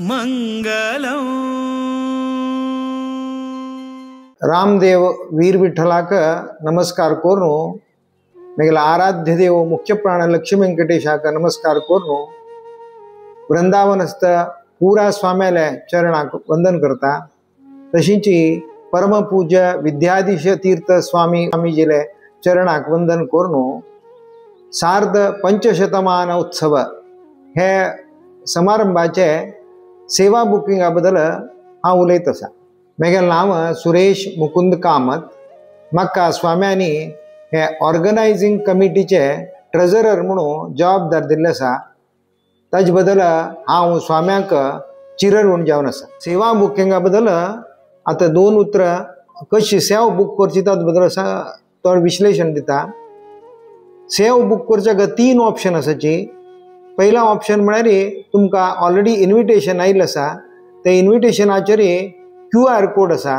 मंगलम। रामदेव वीर विठ्ठलाक नमस्कार करून मेगेला आराध्य देव मुख्य प्राण लक्ष्मी वेंकटेशाक नमस्कार करून वृंदावनस्थ पुरा स्वाम्याले चरणाक वंदन करता। तशींची परमपूज्य विद्याधीश तीर्थ स्वामी स्वामीजीले चरणाक वंदन करून सार्ध पंचशतमान उत्सव हे समारंभाचे सेवा बुकिंगा बद्दल हांव उलयत आसा। मेगेलें नांव सुरेश मुकुंद कामत। म्हाका स्वाम्यांनी हे ऑर्गनायझींग कमिटीचे ट्रेजरर म्हणून जबाबदार दिल्ले आसा। ताजे बद्दल हांव स्वाम्यांक चिरऋण जावन आसा। सेवा बुकिंगा बद्दल आतां दोन उतरां कशी सेवा बूक करची ताचे बद्दल आसा तो विश्लेशण दिता। सेवा बूक करच्याक तीन ऑप्शन आसाची। पहिला ऑप्शन म्हळ्यार तुमकां ऑलरेडी इन्विटेशन आयिल्लें आसा, ते इन्विटेशनाचेर क्यू आर कोड आसा,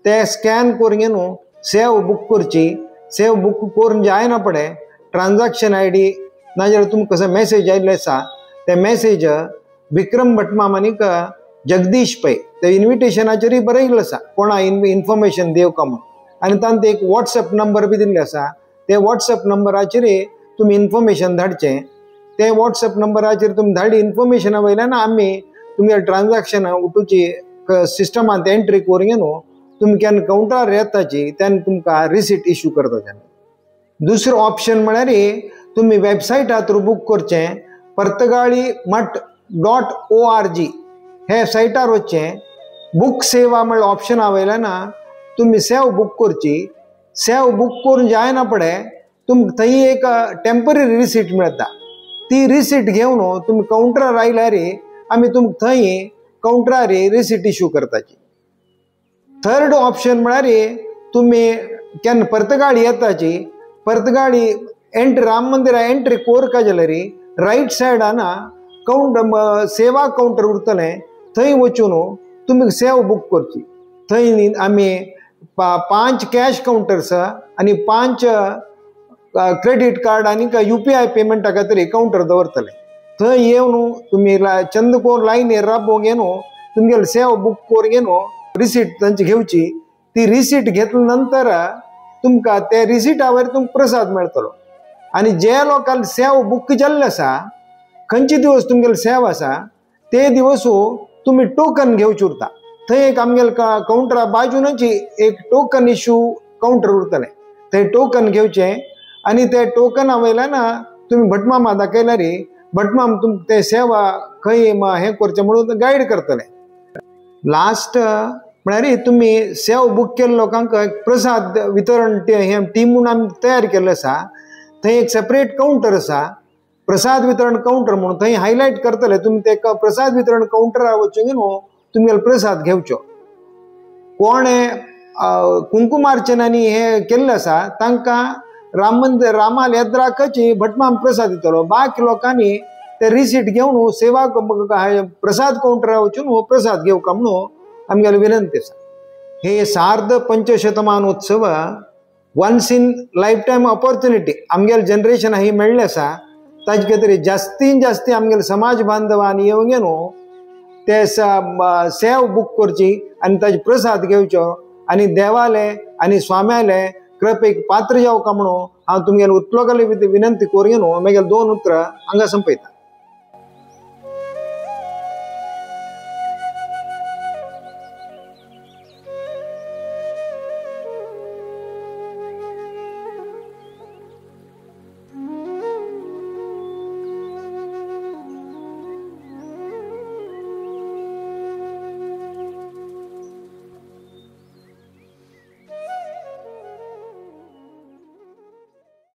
ते स्कॅन करून न्हू सेव बूक करची। सेव बूक करून जायना पडे ट्रान्जॅक्शन I D नाजाल्यार तुमकां कसो मॅसेज आयिल्लो आसा ते मॅसेज विक्रम भटमाम आनीक जगदीश पै ते इन्विटेशनाचेरूय बरयल्लें आसा कोणा इन्फॉर्मेशन दिवका म्हूण, आनी तांकां एक वॉट्सएप नंबर बी दिल्लो आसा, ते वॉट्सएप नंबराचेर तुमी इन्फॉर्मेशन धाडचें। ते वॉट्सएप नंबराचेर तुमी धाडली इन्फॉर्मेशना वयल्यान आमी तुमगे ट्रान्जॅक्शन उठूची सिस्टमांत एंट्री करून न्हू तुमी केन्ना कावंटरार येताची तेन्ना तुमकां रिसीट इश्यू करता। दुसरो ऑप्शन म्हळ्यार तुमी वेबसायटा थ्रू बूक करचें, पर्तगाळी मठ डॉट ORG हे सायटार वचचें, बूक सेवा म्हळ्यार ऑप्शना वयल्यान तुमी सेव बूक करची। सेव बूक करून जायना पडे तुमकां थंय एक टेंपररी रिसीट मेळटा, ती रिसीट घेवन तुमी कावंटरार आयल्यार आमी तुमकां थंय कावंटरार रिसीट इश्यू करताची। थर्ड ऑप्शन म्हळ्यार तुमी केन्ना पर्तगाळी येताची, पर्तगाळी एंट्री राम मंदिरा एंट्री कोरका जाल्यार रायट सायडान कावंटर सेवा कावंटर उरतलें, थंय वचून तुमी सेव बूक करची। थंय आमी 5 कॅश कावंटर्स आनी 5 क्रेडीट कार्ड आनी UPI पेमेंटा खातीर कावंटर दवरतले। थंय येवन तुमी चंद कोर लायनीर राबोवंक येवन तुमगेले सेव बूक करून न्हू रिसीट तांची घेवची। ती रिसीट घेतल्या नंतर तुमकां ते रिसिटा वयर तुमकां प्रसाद मेळटलो। आनी जे लोकांक सेव बूक जाल्ले आसा खंयचे दिवस तुमगेले सेव आसा ते दिवस तुमी टोकन घेवचें उरता। थंय एक आमगेले कावंटरा बाजूनच एक टोकन इश्यू कावंटर उरतलें, थंय टोकन घेवचें आनी ते टोकना वयल्यान तुमी भटमामा दाखयल्यार भटमाम तुमकां ते सेवा खंय हें करचें म्हणून गायड करतले। लास्ट म्हळ्यार तुमी सेव बूक केल्ले लोकांक प्रसाद वितरण हें टीम म्हूण आमी तयार केल्लें आसा, थंय एक सेपरेट कावंटर आसा प्रसाद वितरण कावंटर म्हणून, थंय हायलायट करतले तुमी ते प्रसाद वितरण कावंटरार वचून न्हू तुमगेलो प्रसाद घेवचो। कोणें कुंकुमार्चनांनी हें केल्लें आसा तांकां राम मंदिर रामाल येद्राकची भटमाम प्रसाद दितलो, बाकी लोकांनी ते रिसीट घेवन सेवा प्रसाद कावंटरार वचून प्रसाद घेवका म्हणून आमगेली विनंती आसा। हे सार्ध पंचशतमान उत्सव once in life time opportunity आमगेले जनरेशन ही मेळ्ळें आसा, ताजे खातीर जास्तीन जास्ती आमगेले समाज बांधवांनी येवन न्हू ते सेव बूक करची आनी ताजे प्रसाद घेवचो आनी देवाले आनी स्वाम्याले कृपेक पात्र जावका म्हणून हांव तुमगेले उत्लोकाले विनंती करून न्हू म्हगेले दोन उतरां हांगा संपयता।